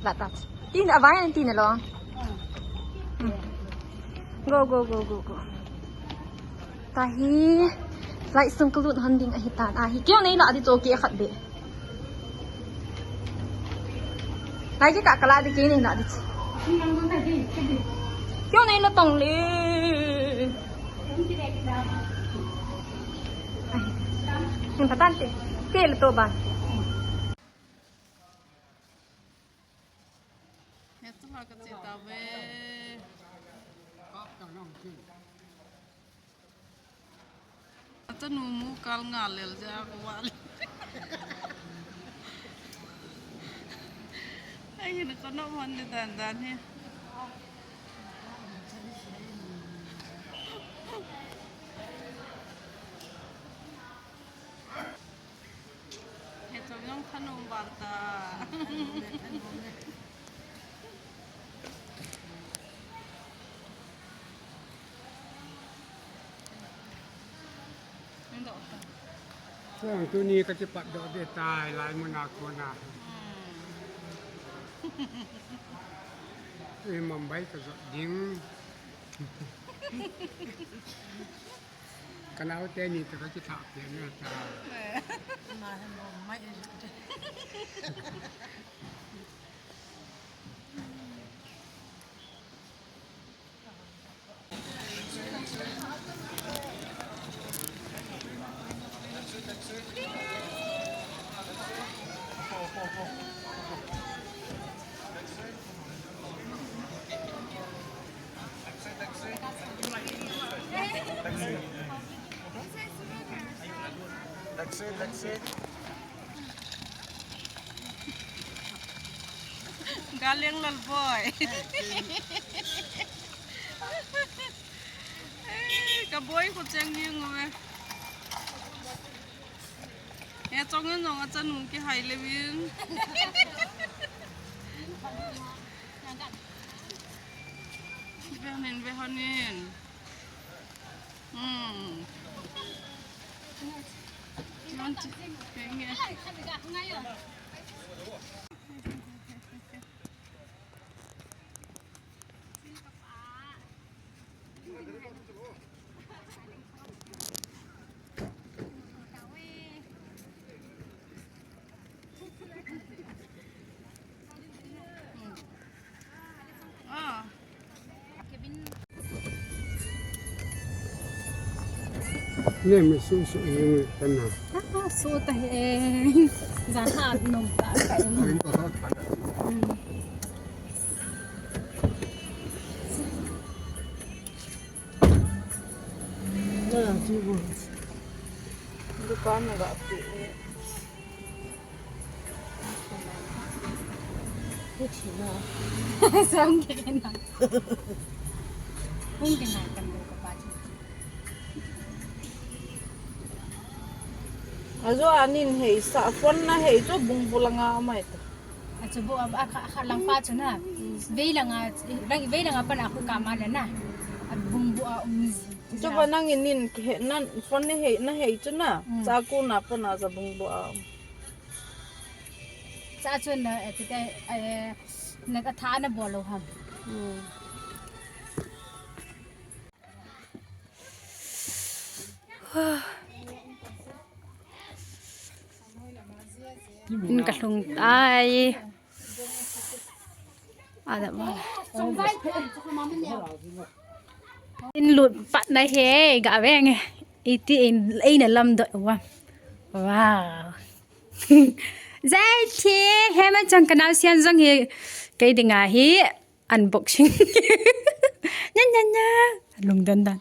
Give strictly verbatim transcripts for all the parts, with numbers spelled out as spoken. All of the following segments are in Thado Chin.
Lat tat. Tin a vai an tin a lo. Hmm. Go, go, go, go, go. Tahi. Lai sung kulut han ding ahi tan ahi. Kyo nei la di cho ki khat be. Lai ki ka kala di ki nei la di. Kyo nei la tong le. Ai. Importante. Ke le to ba. He tu la ka che ta ve. Ata nu mu kal nga lel ja ko wal. Ai ni ko no mon de dan dan he. He chong yong thanung bang ta. Chong tuni ka chi pat do de tai lai mun a ko na. Hmm. E Mumbai ka zo ding. Ka nau te ni te ka chi thah pian na ta. Ma han bom mai e. That's it, that's it. Galeng lal boy. Ka boy ko chang yung me. He chong in jong a chan hung kihai levin. Ve honin, ve honin. Hmm. Ne me su su ye me ta na. Ah, su ta he. Za ha nom ta ka. Ai ko ha ta na. Hmm. Na, ji bo. Dukan na ga pi. Sang ke na. Hung ke na kan ka pa. Ajo anin hei sa phone na hei cho bung bulanga mai ta. Achu bu a kha, kha lang pa chu na. Vei langa, lang, vei langa pa na khu ka ma le na. A bung bu a um ji. Chu ba nang in nin ke he nan phone ne hei na hei chu na. Mm. Cha ku na pa na cha bung bu a um. Cha chu na, eh, te, eh, na ka tha na bol lo ham. Mm. In ka lhung tai. Ada ma. In lut pat na he ga veng e. Iti in, in a lam do wa. Wow. Zai thi he ma chang ka nau sian jong hi. Kei dinga hi. Unboxing. Nya, nya, nya. Lungdon dan.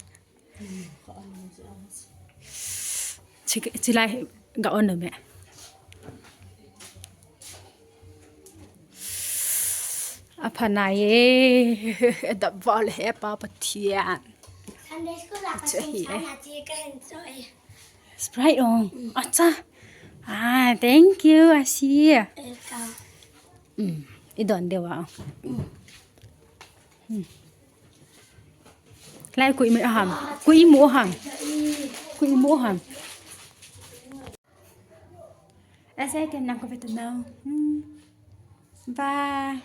Chi, chi lai ga on lo me. A pha nai e. Dap val he pa Pathian. Sunday school a ka sung sana chi ka hen so e. Sprite ong. Acha. Ah, thank you, Asia. Welcome. Um, i don deu a. Um. Lai kui mu ham. Kui mu ham. Kui mu ham. Asa ken nang ko betu nau. Hmm. Bye.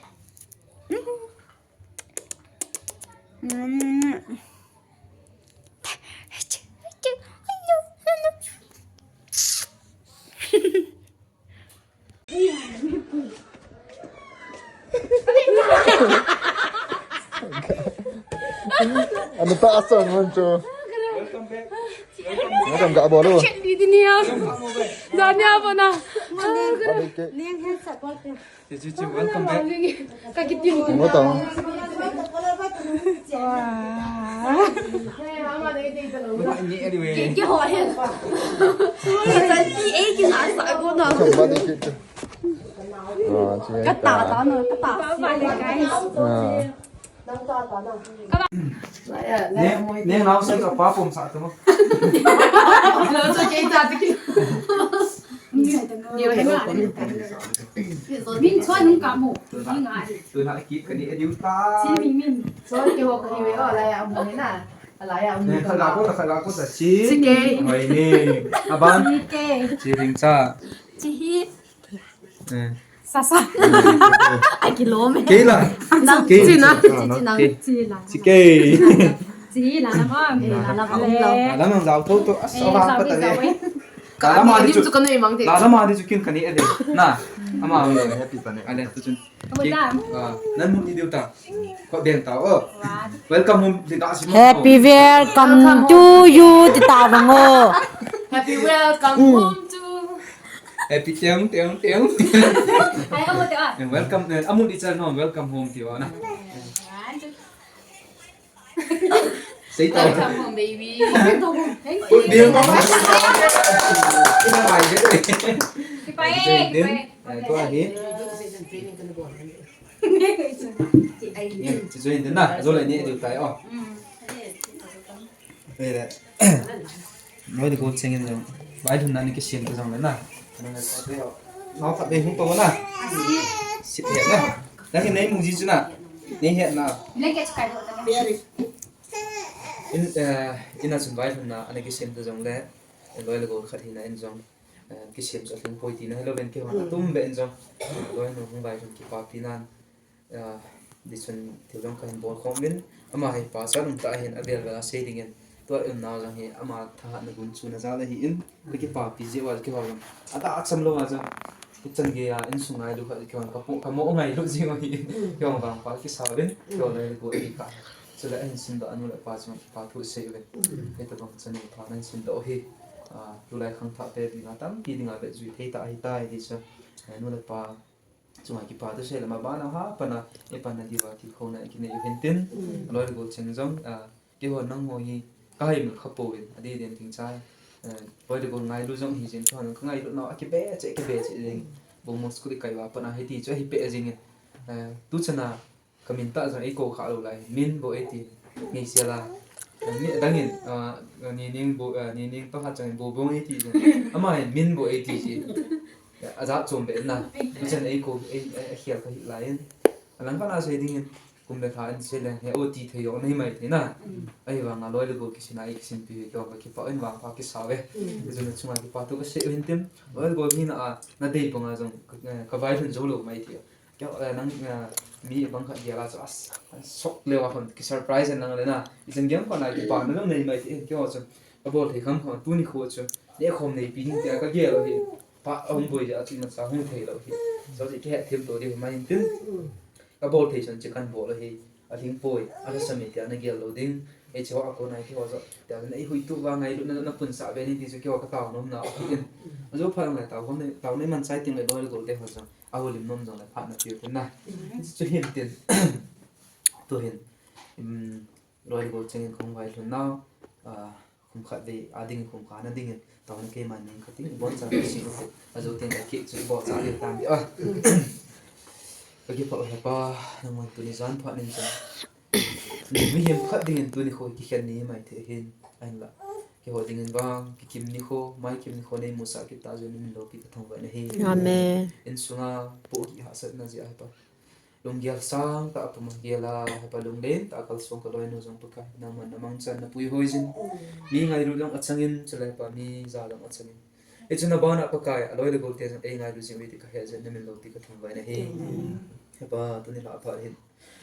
Ano ta asan mo, cho? Welcome back. Welcome back. Welcome ka bolo. Check di din niya. Dami ako na. Balik ke. Neng headset bol pe. Chichi, welcome back. Kakitin. Welcome. Wah. Anyway. Ke ho he. Sorry, tadi eh kina sa ko na. Balik ke. Ah, check. Kata ta no, kata. Bye bye guys. Ah. Neng, neng nau sai ka pa pom sa tu mo. Nau sai ke ta ti ki. Min choi nung ka mo. Min ai. Tu na ki ka ni ediu ta. Sin min min. Choi ke ho ka ni we o la ya mo ni na. La ya mo. Ne ka ga ko ka ga ko sa chi. Chi ke. Mai ni. Aban. Chi ke. Chi ring cha. Chi hi. Eh. Sasa. Ai, kilom. Kei la. Nang. Kei. Chi na. Chi, chi nang. Kei. Chi la. Chi kei. Chi la na ma. La na ma. La na ma zau to to. Asa ha pa ta ne. La na ma di chu. La na ma di chu kin ka ni e de. Na. Ama. Happy pa ne. Ale tu chun. Kei. Ah, nan mu ni diu ta. Ko den ta o. Welcome home di ta si mo. Happy welcome to you ti ta bang o. Happy welcome home to Happy tiang, tiang, tiang. Ai, amo te a. Welcome, eh, amo di chal no, welcome home ti wa na. Say to. Welcome home, baby. Welcome home. Thank you. Ina mai de. Kipai, kipai. Eh, to ahi. Ai, si join de na, join ni di tai o. Mm. Loilegol Cheng in jong. Vailhunna ana kisem ta jongle na. Nao khat vei hung to na. Sip het na. Nang nei mu ji chu na. Nei het na. In, eh, ina chun vailhunna ana kisem ta jongle. Loilegol khat hina in jong. Eh, kisem chu alhing poi tina hilou vin kihon atum be in jong. Loinu hung vailhun kipapi nan. Ah, di chun thil jong kahin bol khom in, ama hi pasal um tah ahin, avel vel a sei dingin, tua i umnau jong hi ama thahatna gunchuna jal ahin, kakipapi jeh uva kihou jong, ada acham lou a jong, hichan geiya insung ngailu khat kihou, kapo, kamo ngailu jing u ahin, kihou vangpha kisa uvin, kihou le gu ahi ka. Chule ahin simdoh anu le apa chunga kipa thu sei uvin. Hitabang chanu pha nahin simdoh u hi, ah, tulai khangthah te dinga tampi dinga vetjui thei tah ahitai ti chu, eh, nu le pa chunga kipa thu sei le, ma bana ha pana, i panna diuva tilkhouna i kinei u hintin. Mm. Loilegol Cheng jong, ah, kihou nangho hi, kahai mil kha pouvin, adeh deh in ting chai. Eh, Loilegol ngailu jong hi jin, kihou nang ka ngailu nau, akibe cheh, kibe cheh jing. Bungmong school i kai uva pana hiti chu ahi peh jingin. Eh, tuchana, kamin tah jong eikou kha lou lai. Min bou eiti. Ngeisel a. Mi dangin, ah, Nining bou, ah, Nining toh khat chang bou bou eiti jong. Ama hin min bou eiti ji. Ajat chom be na. Tuchan eikou, ei, ei, ei khel kahi lai in. Alang kana sei dingin. Kum le tha in sei leng he o ti thei jong nei mai thei na. Ahivanga Loilegol kisina ei kisimpi hi kihou kakipah in vangpha kisa uve. Tuchun chunga kipa thu kasei u hintin. Loilegol hina a, nadei banga jong, eh, kavailhun jou lou mai thei. Kihou, eh, nang, eh, mi bang khat gel a chu, as, sok leu a hon, ki surprise nang le na. Ichan geiya kona kipa na jong nei mai thei, kihou chu. Kabol thei kham kham, tuni kho chu. Neh khom neipi ding tia kagel u hi. Pa, ahung boi jeh a chu imacha hung thei lou hi. Chu chu kihet them to diu mai hintin. Kabol thei chan chu kan bol u hi. Alhing poi, alhasam e tia nagel lou ding. Hiche ho a kona kihou chu. Tia na eihuhtu uva ngailutna na punsah be ni ti chu kihou katao nom nau ahin. Ajo pha jong le tao khom nei, tao nei man chai ting le Loilegol te ho chu. Aho lim nom jong le phatna piu tin na. Chu hintin. Tu hin. Um, Loilegol Cheng in kahung vailhun nau. Ah, kum khat vei, ading kum khat na dingin. Taona keiman ning khat in, ibon chan ka sing u. Ajo tin ka cake chu ibon chan diu tam di. Ah. Kakipah u he Pa, nangman tuni jan phat nin chan. Mihem khat dingin tuni kho kikhen ni mai thei hin. Ahinla. Kihou dingin vang, kikim ni kho, maikim ni kho nei musah kit ta jeh in min loupi kathangvah na hi. Amen. Insunga, pohgih hahsatna jeh a he Pa. Lunggel sangtah a puma gel a, he Pa lunglen tah a kalsong ka loinu jong Pakai, nangman na mangchan na puihoi jin. Mi ngailut jong achangin, chule he Pa mi ja jong achangin. Hichun abana Pakai, aloi le gol te jong eingailu jing uve ti kahet jeh in namin loupi kathangvah in ahi. He Pa, tuni lha phat hin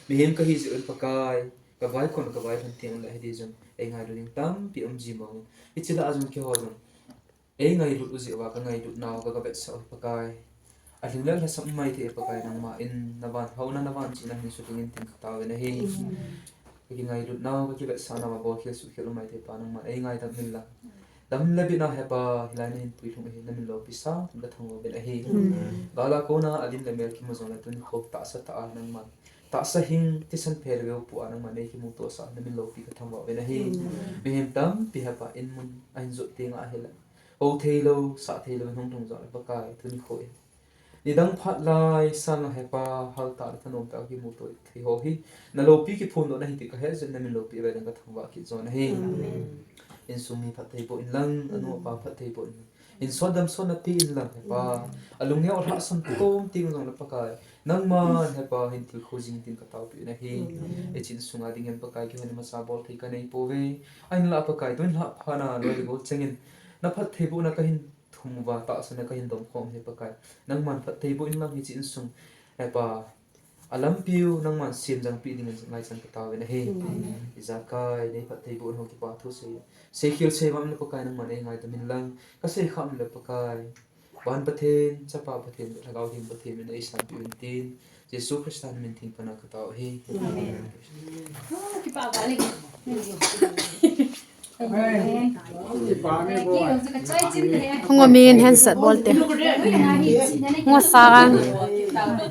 mihem kahi jeh un Pakai, kavaikon kavailhon teng le hiti jong eingailu ding tampi um ji mong in. Hiche lah a jong keiho jong eingailut u jeh uva kangailut nau ka, kavetsah u Pakai. Alhing le lhasam mai thei Pakai, nangma in navan hauna, navan chihna hin sutling in tin katao in ahi. Kakingailut nau, kakivetsah nau a bolkhel suhkhel um mai thei Pa, nangman eingaidam in lang. Dam le bitna He Pa, hilai nahin puilhung ahi, namin loupi sangtah in kathangvah uvin ahi. Gal a kona alim le mel kimu jongle tuni kho tahsa tah a nangman, tahsa hing thisan phe le veu pu a nangman neikimuto sah, namin loupi kathangvah uvin ahi. Mihem tampi He Pa, in mun ahin jot teng a hile hou theilou, sah theilou in hung lhung jongle Pakai, tuni kho in nidang phat lai sanga He Pa, haltah le thanom tah a kimuto thei ho hi naloupi kiphondohna ahi ti kahet jeh in namin loupi avel in kathangvah kit jon ahi. Insung mi phatthei boh in lang, anu apa phatthei boh in lang. Hinsot damsotna pe in lang He Pa, alungneo alhahsam tom teng jongle Pakai, nangman He Pa hin tilkhou jing tin kataopi in ahi. Hiche insunga dingin Pakai, keiho in imacha bol thei kanei pouve. Ahinla Pakai, tun lha phat na loi le gol chengin naphattheibohna kahin thum uva, tahsa na kahin domkhom uve Pakai, nangman phatthei boh in lang hiche insung He Pa, alampiu nangman semjangpeh dingin ngaichan kataovin ahi. Ijakai nei phattheiboh in ho kipa thu sei, seikhel seivam le Pakai, nangman eingaidam in lang, kasei kham le Pakai, Van Pathen, Chapa Pathen, Lhagao Theng Pathen min a eisanpeh uvin tin, Jesu Christa min theng pana katao ahi. Hung o min handset bol te. Hung o sang.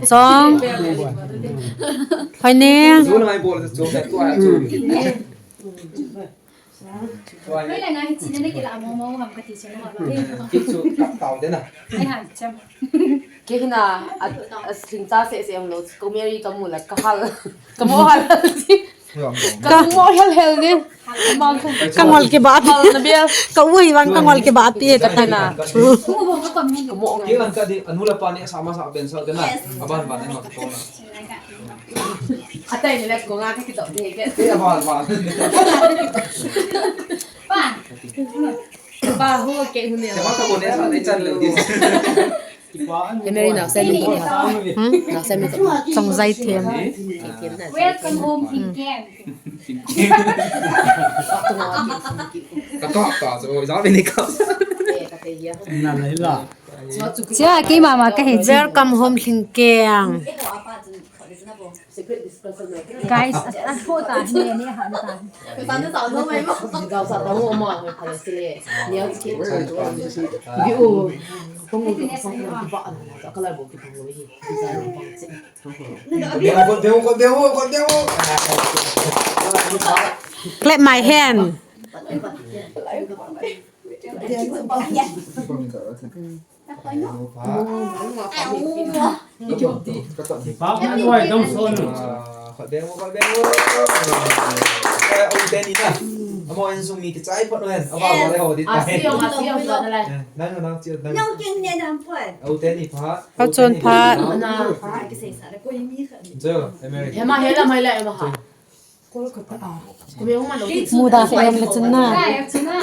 Chong. Hoi ne. Kei hina, a, a, sling cha seh seh umlou, ko Mary kamu la, kahal, kamu hal, kamu hal hal ni. Kangol kibah. Hal na bia. Ka ui vang kangol kibah pi kati na. Kamu. Kei lang kati, anu le apa ni sama sa ben sa kena. Aban ban ni ma ko na. Atai ni le ko nga kaki to de ke. Kei aban ban. Pa. Pa ho ke hune. Kei ma ka bo ne sa ni chan le di. He Mary, naosen min khat. Hmm? Naosen min khat. Chongjai Them. Welcome home, Thingkeng. Ka to ta, so, ja, ni ka. Na lai la. Chia, keima ma kahe. Welcome home, Thingkeng. Guys, a, a tho ta, ne, ne, ha, ta. Clap my hand. Hachon phat. Muda kha em le chun na.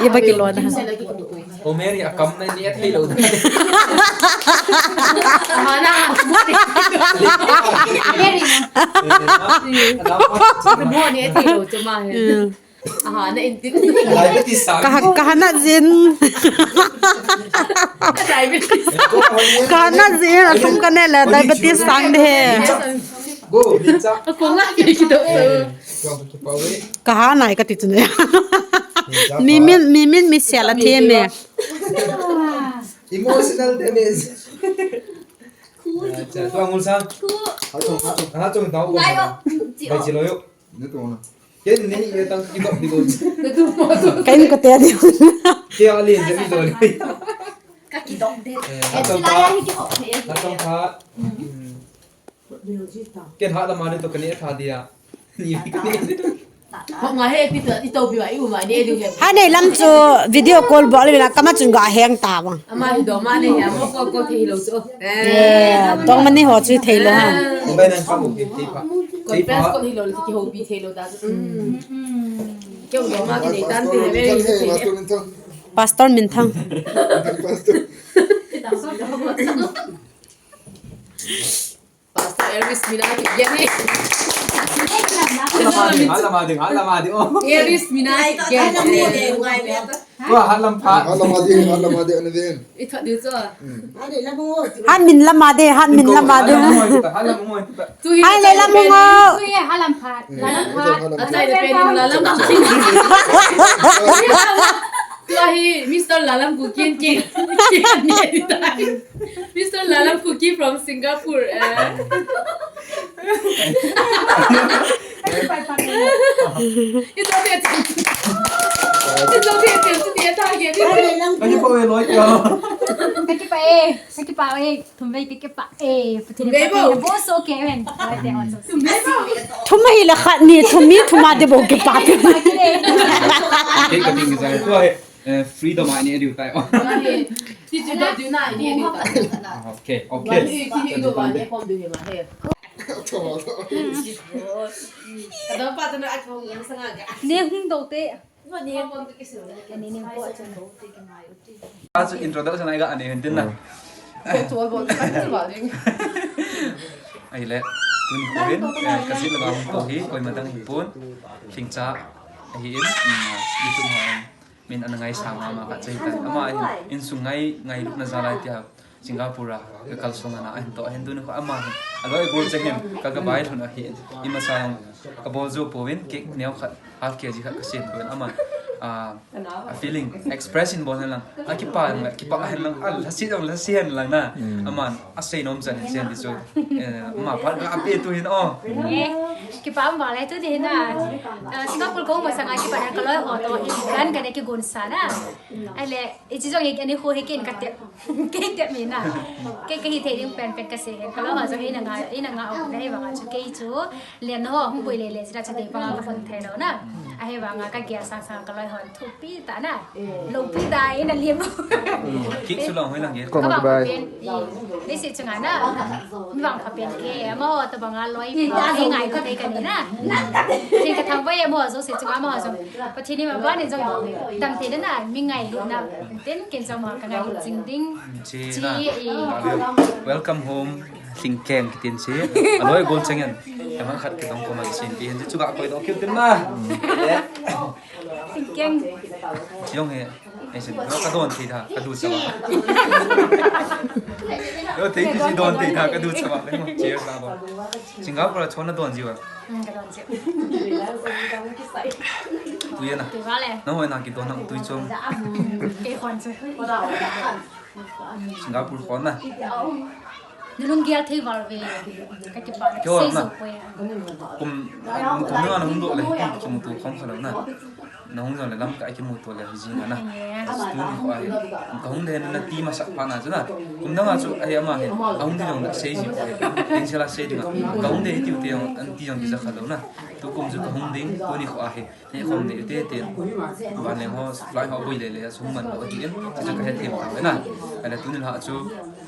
Iba kilo na. O Mary, akam na ni athei lou. Amana. Mary. Mo ni athei lou chuma he. Aha, na intin. Diabetes sang. Kaha, kaha na jin. Diabetes. Kaha na jin, atum kane le diabetes sang de he. Go, Lisa. Ako nga kikita. Kaha nai kati chun. Mimin, mimin mi sial a them e. Emotional damage. Acha, to angul sang. Ha chong, ha chong, ha chong, dau ko. Bai chi lo yo. Ken ni ye tang ki dok di ko. Ken ko te di. Ke ali je mi do ni. Ka ki dok de. Ha chong phat. Ha chong phat. Ken ha la ma ni to kani tha dia. Ni kani. Ho nga he pi ta i to pi wa i u ma ni e du he. Ha nei lam chu video call bol le la kama chun ga heng ta bang. Ama hi do ma ni ya mo ko ko thei lo chu. Eh, dong ma ni ho chu thei lo ha. Bai nan ka mo ki ti pa. Ko pes ko hi lo ki ho pi thei lo da. Ke u do ma ki nei tan ti he. Pastor Minthang. Pastor. Pastor Elvis Mina kigel e. Hala ma ding, hala ma ding, hala ma ding. Oh. Elvis Mina kigel. Tua hala ma. Hala ma ding, hala ma ding, ana vin. Ithot diu chu. Hat min lama de, hat min lama de. Hala ma mo ta, hala ma mo ta. Tu hi hai le la mo ngo. Tu hi hala phat, hala phat. Achai le pen hala ma. Tua hi Mister Lalam Kuki in kin. Mister Lalam Kuki from Singapore. Eh. It's okay. It's okay. It's okay. It's okay. Kaki pa e, loi kya? Kaki pa e, kaki pa e. Thum vei kaki pa e. Thum vei bo. Bo so ke ven. Thum vei bo. Thum hi la khat ni, thum mi, thum a de bo kaki pa. Ke kati ni jai. Tua hi, eh, freedom a ni diu tai. Ti ti do diu na ni diu tai. Okay, okay. Ni ki hi do ba ni kom diu ma he. Ka do pa tu na a ko ni sa nga ga. Ne hung do te. Achu introduction ai ga ane hin tin na. Ahile, tuni kho hin, eh, ka jil lou a hung to hi, koima dang hipon, Lhingcha ahi in, mm, YouTube ho in, min ana ngaisang mama khat chu ahi tai. Ama in, insung ngai, ngailutna jal a tia, Singapore a ka kalsong ana ahin to ahin tuni kho ama hin. Aloi gol cheng hin ka ka bai lhun ahi. Ima sa jong ka bol jou pouvin cake neo khat half K G khat ka sem pouvin ama, a, a feeling express in bol hen lang. A kipa lang, kipa hen lang. A lhasi jong lhasi hen lang na. Ama a sei nom chan hin sen ti chu. Eh, ama phat ka ape tu hin o. Eh, kipa um vale tu ti hin na. Ah, Singapore ko ma sanga kipa na ka loi ho to hin kan ka ne ki gun sa na. Ahile, ichi jong ik ani kho hi kin ka te. Kei te mi na. Kei, kei hi thei ding pen pen ka sei hen. Ka loi ho jong ina nga, ina nga o na hi vanga chu kei chu. Len ho hung boi le le chu da chu dei pa nga ka hon thei lou na. Ahi vanga ka gel sang sang ka loi hon thupi ta na. Lou pi da ina liam. Kik su long hoi lang ge. Ko ma bai. Ni si chunga na. Mi vang pha pen ke. Ama ho ta banga loi. Ai ngai ko te ka ni na. Thei ka thang bai ama ho jong si chunga ama ho jong. Pathen in ma ba ni jong. Tam te na mi ngailutna. Tin ken jong ma ka ngailut jing ding. Chi na. Welcome home. Lhingkeng kitin si. Aloi gol cheng in. Ama khat kitong ko ma kisin ti hin chu ga koi do kiu tin na. Lhingkeng. Jong he. Ei sin. Ka don thei da, ka du chawa. Yo thei ki si don thei da, ka du chawa. Cheers la bo. Singapore a chon na don jiu a. Mm, ka don jiu. Tu ya na. Tu vale. Na hoi na ki don na tu chom. Ke khon se. Singapore khon na. Nulung gel thei val ve. Ka kipa. Kyo sei na. Kum, kum na hung do le. Kimuto khom kha lou na. Na hung jong le lamkai kimuto le hi jing na. Yes. Tuni kho ahi. Ka hung de na ti masa pha na chu na. Kum dang a chu ahi ama hi. Ka hung de jong le sei ji kho ahi. Tin sela sei ding a. Ka hung de hi tiu te jong, an ti jong ti ja kha lou na. Tu kum chu ka hung ding, tuni kho ahi. He khom de te te. Van leng ho, fly ho boi le le, sum man lo ti in. Chu ka he them ta na. Ala tuni la chu.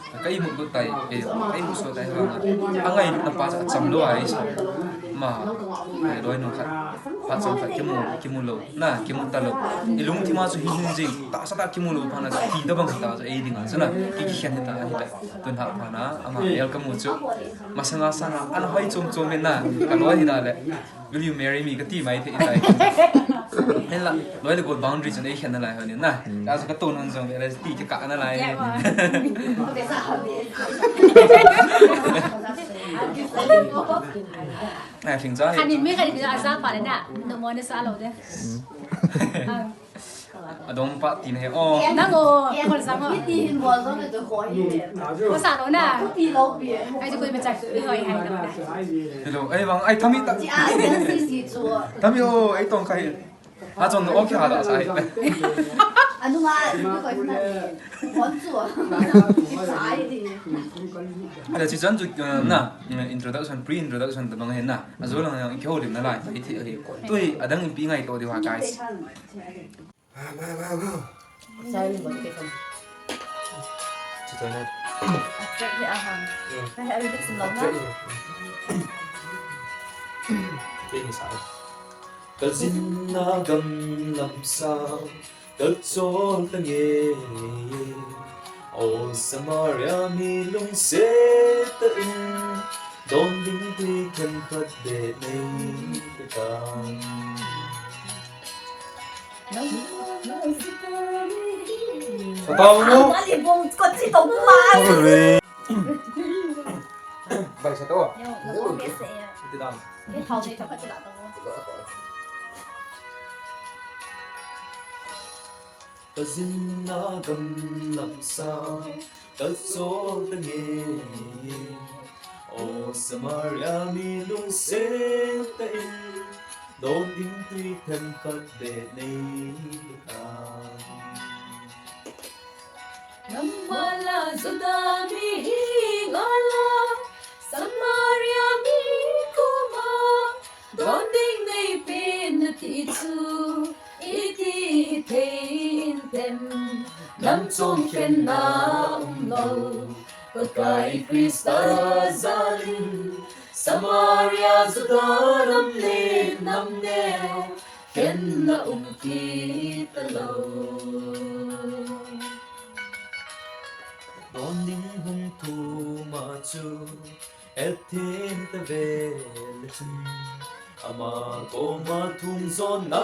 Ka imut lut tai, eh, ka imut sot tai vang. A ngailutna pa chu acham lou ahi sa. Ma, eh, loi nung khat. Pa cham khat kimu, kimu lou. Na, kimu ta lou. I lungthim a chu hi hung jing. Tahsa tah kimu lou phat na chu ti tabang ta chu ei ding a chu na. Ki, kikhen ta, ahi ta. Tun ha phat na, ama el kamu chu. Masanga sanga, ana hoi chom chom in na. Ka loi hi da le. Will you marry me? Kati mai thei tai. Hen la, loi le gol boundary chu nei khen nalai ho ni na. Ka chu ka ton hon jong le ti ka ka nalai. Ai, Lhingcha hi. Khanin mi khanin mi aja pha le na. No mo ne sa lo de. Adong pa ti ne o. Nang o, kol sang o. Ti hin bol jong le tu khoi. Ko sa lo na. Pi lo pi. Ai, tu koi ma chak, pi hoi hai na. Hello, ai vang, ai thami ta. Chi a, si si chu. Thami o, ai tong kai. Ha chong o kya la sa hai. Anu ma, tu koi na. Kon chu. Sa ai di. Ada chi chan chu, eh, na, introduction, pre-introduction ta bang hen na. Ajo lang yang kyo lim nalai, pai thi hi. Tui, adang in pi ngai to di wa, guys. Wow, wow, wow, wow. Sorry, but okay, come. Check it out. Check it out, huh? Yeah. Hey, are you fixing love now? Check it out. Check this out. Ka jinna gam lam sao, ka chol ta nge. O Samaria mi lungset tah in, don ding tui themkhat beh nei tan. Sa tao mo. Bai sa tao. Iti dan. Pajinna gam lamsa, kalsol ta nge. O Samaria mi lungset tah in, don ding tui themkhat beh nei tan. Nangma la Juda mi hi ngala, Samaria mi koma, don ding nei pen nati chu, iti thei intem, nam chomkhenna umlou, Pakai Christa jalin, Samaria Juda nam le nam neo, khenna um kit talou. Don ding hung thum a chu, ethem ta vel chun, ama koma thum jon na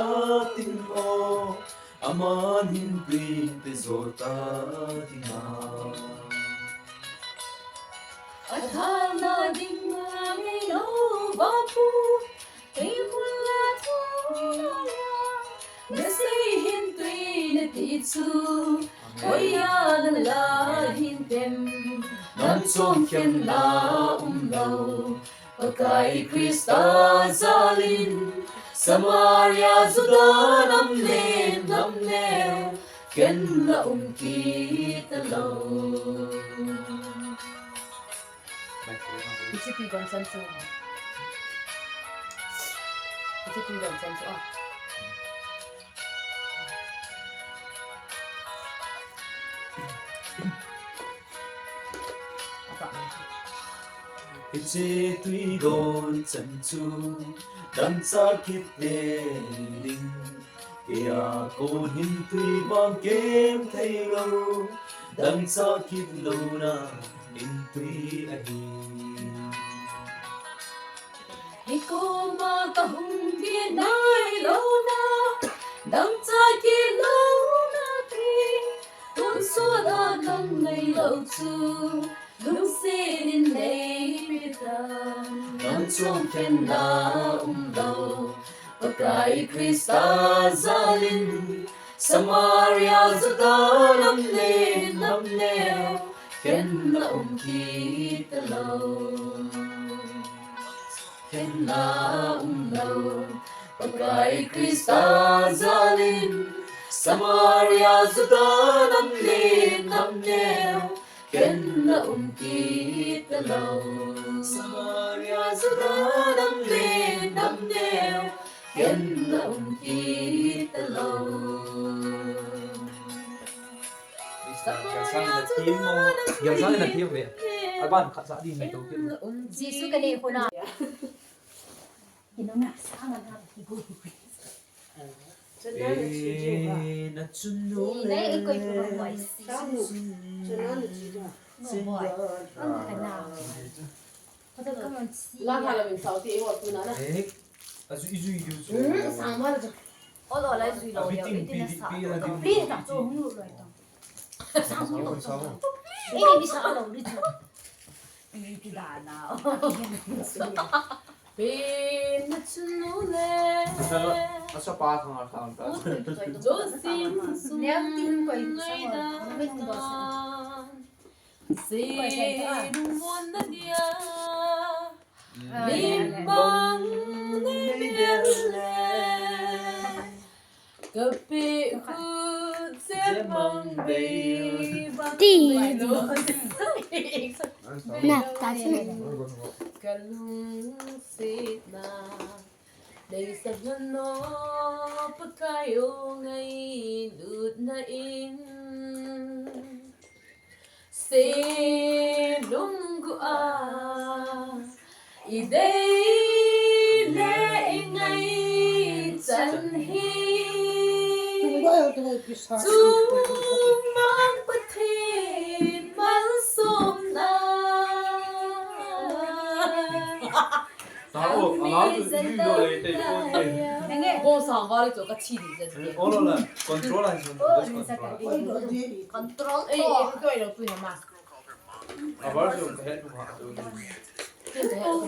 tin o, aman hin pui pe jo ta ding a. Athana ding a ngei lou vapu, kei mun la thum na ya, nasei hin tui nati chu, hoiya nala hintem, nam chomkhenna umlou, Pakai Christa jalin, Samaria Juda nam le nam neo, khenna um kit talou. Hiche tui don chan chu. Hiche tui don chan chu a. Hiche tui don chan chu, dangchah kit tei ding. Kei a kon hin tui vang kem thei lou, dangchah kit louna in tui ahi. Hikoma kahung kit nai louna, dangchah kit louna tui, tonsot a kangai lou chu, lungset in nei pe tan, nam chomkhenna umlou, Pakai Christa jalin, Samaria Juda nam le nam neo, khenna um kit talou. Khenna umlou, Pakai Christa jalin, Samaria Juda nam le nam neo, khenna um kit talou. Samaria Juda nam le nam neo, khenna um kit talou. Jesu ka nei khuna. Inung na sa man ha ki gu. Nei, ei koi tu rong wai si. No boy. Ang ka na. Hotel ka man si. La ha la min sao ti ei wa tu na na. Eh, azu izu izu. Hmm, sang ma la. Ol ol ai zui lou leh, iti na sa. Please, ta chu hung lut loi ta. Sa hung lut ta. Ini bisa lou ni chu. Ini ti da na. Pen na chun nu le. Asa, asa pa sang a sang ta. Jo sin sum. Liang tin koi sa mo. Min do sa. Koi sa ta. Sei dum won na dia. Limbang ni bel le. Kape khut se mang bei bang ti. Bai lo. Na, ta si na. Kalung se na. Nei sa hon no Pakai o ngai lut na in. Sei nung gu a, i dei le i ngai chan hi. Chumang Pathen. Oh, allow to do the later. Nenge, go sang ba le chu ka thi di je. Oh, no, no. Control hai, control, control. Control. Eh, eh, ko ilo tu he ma. Abar chu ka het ma.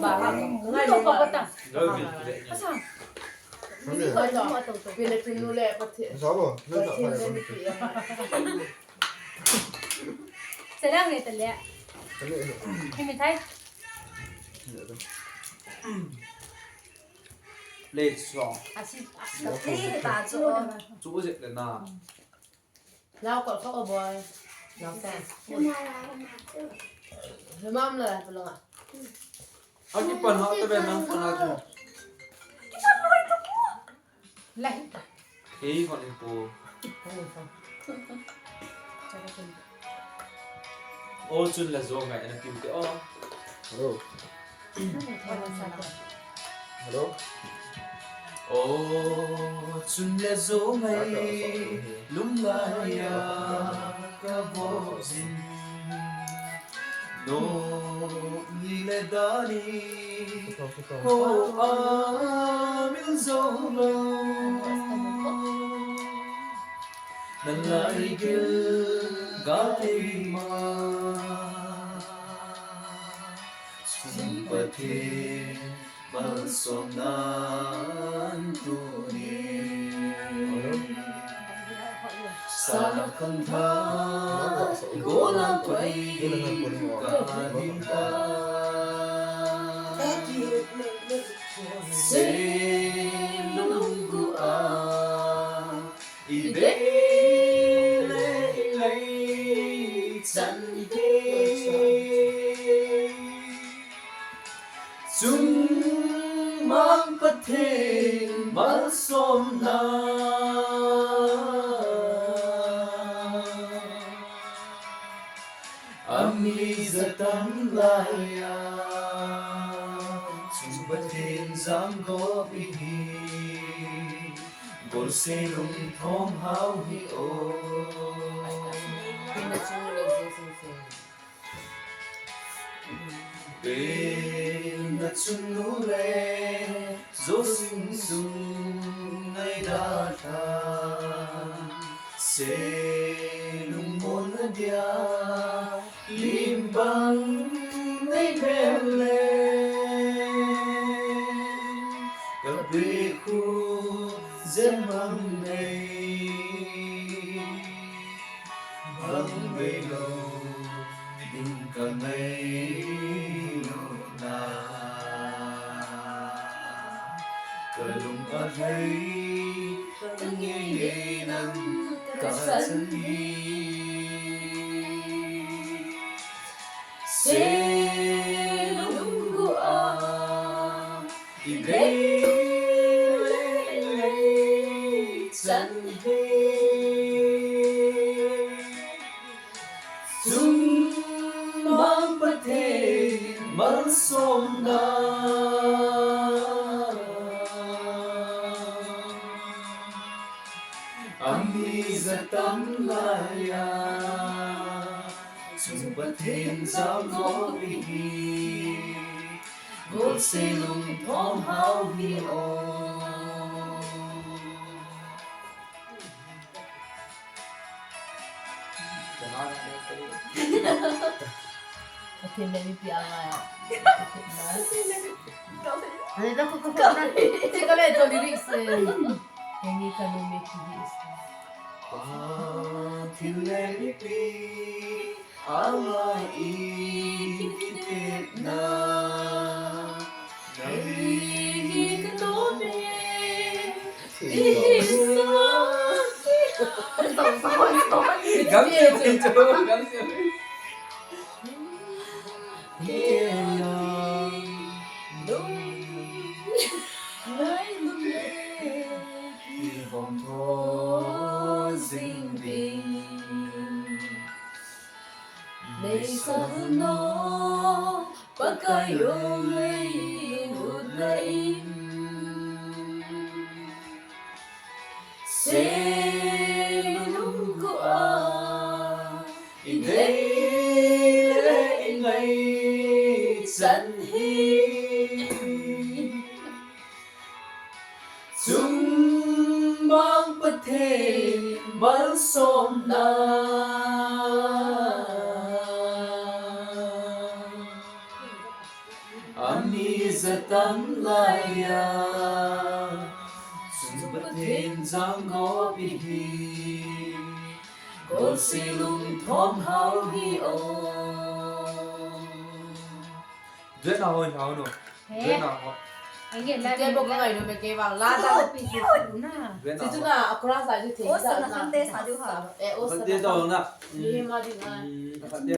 Ba ha. Ngai lo ba ta. Asa. Ko ilo. Pile pinu le pati. Sabo. Pati le ni pi ya. Salam ne tale. Himi thai. Play song. Asi, asi. Play ta chu. Chu je le na. Lao ko ko boy. Lao sa. Hemam la pa lo nga. Aki pan ha ta ben na pa na chu. Lai. Kei kon in po. O chun la zo ngai na piu te o. Hello. Hello. O chun la zo ngai lum lai ya ka bo zin. No ni le dani ko a mil zo lo. Nalai gil ga te ma. Sum Pathen malsom nan tuni. Sa khantha gola pai ka ding ta. Se lung gu a i be le i lei chan hi. Chungmang Pathen malsom na. Ami jat tam lai a, Chung Pathen jam go ihi, bol se lungthom hao hi o. Pen na chunnu le, Josim sung ngai da tha, se lungmon na dia, lim bang nei bel le, ka be khu jem bang nei, bang bei lo. Ding ka ngai lo na, ka lung a lhai, ka ngei ngei nang ka chan hi. Se lung gu a, i bei le lei chan hi. Chungmang Pathen malsom na, ami jat tam lai a, Chung Pathen jam go ihi, bol se lungthom hao hi o. Pathen le mipi anga. Are da ko ko ko na. Te ka le to lyrics, eh. Ngi ka no me ki lyrics. Pathen le mipi anga i kitepna. Ngi ka no me. Nei sa no, Pakai o lei lut na in. Se lung gu a, i dei le i ngai chan hi. Hei, malsomna. Ani jat tam laiya, sum Pathen jangop ihi. Golseh lungthom hao hi o. Duet na ho in hao no. He. Duet na ho. Ange la. Te bo ka ngai no me ke bang la da. Pi pi na. Duet na ho. Situ na akura sa ju the. O sa na khante sa ju ha. E o sa. Khante to na. Ni ma di na. Mm, khante.